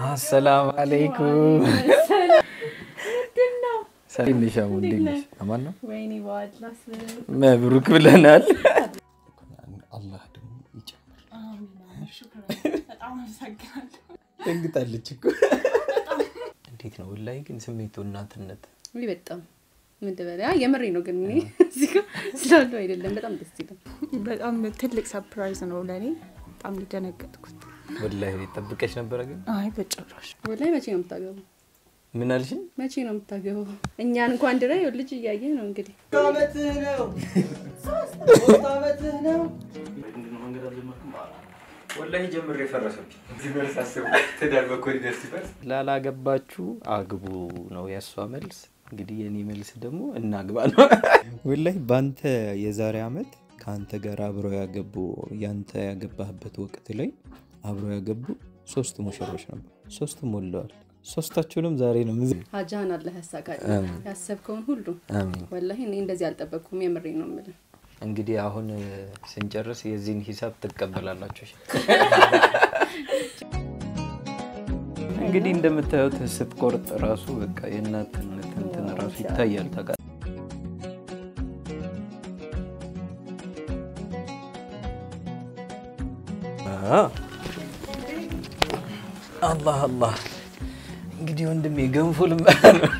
አሰላም አለይኩም። ሰላም ነሽ? አቡ እንዴት ነሽ? አማን ነው። ወይኔ በአላህ መብሩክ ብለናል። አላህ ደግሞ ይጨምር። በጣም አመሰግናለሁ። ደንግጣለች እኮ። እንዴት ነው ወላሂ ግን ስሜቱ እናትነት? ውይ በጣም ምን ልበል፣ የምሬ ነው ግን እኔ እዚህ ጋር ስላሉ አይደለም፣ በጣም ደስ ይላል። በጣም ትልቅ surprise ነው ለእኔ። በጣም የደነገጥኩት። ወላሂ ጠብቀሽ ነበረ ግን? አይ በጭራሽ። ወላሂ መቼ ነው የምታገባው? ምን አልሽኝ? መቼ ነው የምታገባው? እኛን እንኳን ድረ ይኸው ልጅ እያየህ ነው እንግዲህ። ዓመትህ ነው። 3 ዓመትህ ነው። ወላሂ ጀምሬ ፈረሰብኝ። ላላገባችሁ አግቡ ነው የእሷ መልስ። እንግዲህ የኔ መልስ ደግሞ እናግባ ነው። ወላሂ በአንተ የዛሬ ዓመት ከአንተ ጋር አብረው ያገቡ፣ ያንተ ያገባህበት ወቅት ላይ አብረው ያገቡ 3 ሙሽሮች ነበሩ። 3ቱም ወልደዋል። 3ታችሁንም ዛሬ ነው ምዝ ሀጃህን አላህ ያሳካል ያሰብከውን ሁሉ። ወላሂ እኔ እንደዚህ አልጠበቅኩም። የምሬ ነው የምልህ። እንግዲህ አሁን ስንጨርስ የዚህን ሂሳብ ትቀበላላችሁ። እንግዲህ እንደምታዩት ስትቆርጥ ራሱ በቃ የእናትነት እንትን ራሱ ይታያል። ታውቃለህ። አላህ አላህ። እንግዲህ ወንድሜ ገንፎ ልንበላ ነው።